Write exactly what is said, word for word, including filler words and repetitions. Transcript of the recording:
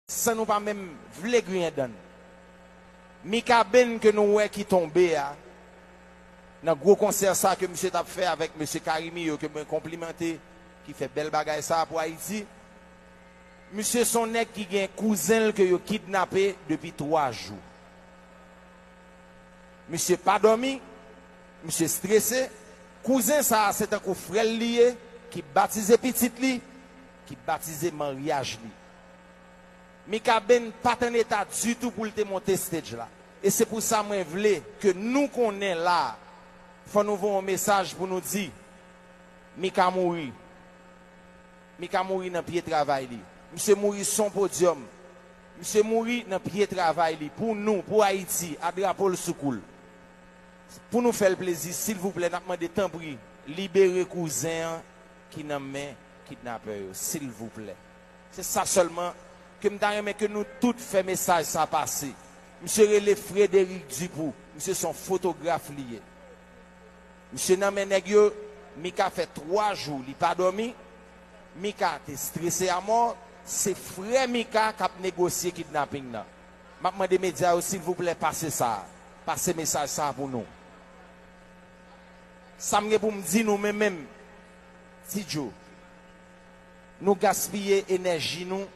san nou pa menm vle griyen dan n. Mika Benn ke nou wè ki tonbe a, nan gwo konsè sa ke misye t ap fè avèk mesye Carimi yo ke mwen konplimante, ki fè bèl bagay sa pou Ayiti. Misye se yon nèg ki gen kouzen l ke yo kidnape depi twa jou. Misye pa dòmi, misye strese. Kouzen sa a se tankou frè l li ye, ki batize pitit li, ki batize maryaj li. Mika Benn pa t an eta ditou pou l te monte stage la. E se pou sa mwen vle ke nou konnen la, fò nou voye yon mesaj pou nou di, Mika mouri. Mika mouri nan pye travay li. Misye mouri sou yon podyòm. Misye mouri nan pye travay li. Pou nou, pou Ayiti, a drapo l sou kou l. Pou nou fè l plezi, silvouplè, n ap mande tanpri, libere kouzen an ki nan men kidnapè yo, silvouplè. Se sa sèlman ke m ta renmen ke nou tout fè mesaj sa pase. Misye rele Frédéric Dupoux. Misye se yon fotograf li ye. Misye nan men nèg yo, Mika fè twa jou li pa dòmi. Mika te strese a mò. Se frè Mika k ap negosye kidnaping nan. M ap mande medya yo, silvouplè, pase sa. Pase mesaj sa pou nou. Sa m gen pou m di nou, men menm, Ti Joe, nou gaspiye enèji nou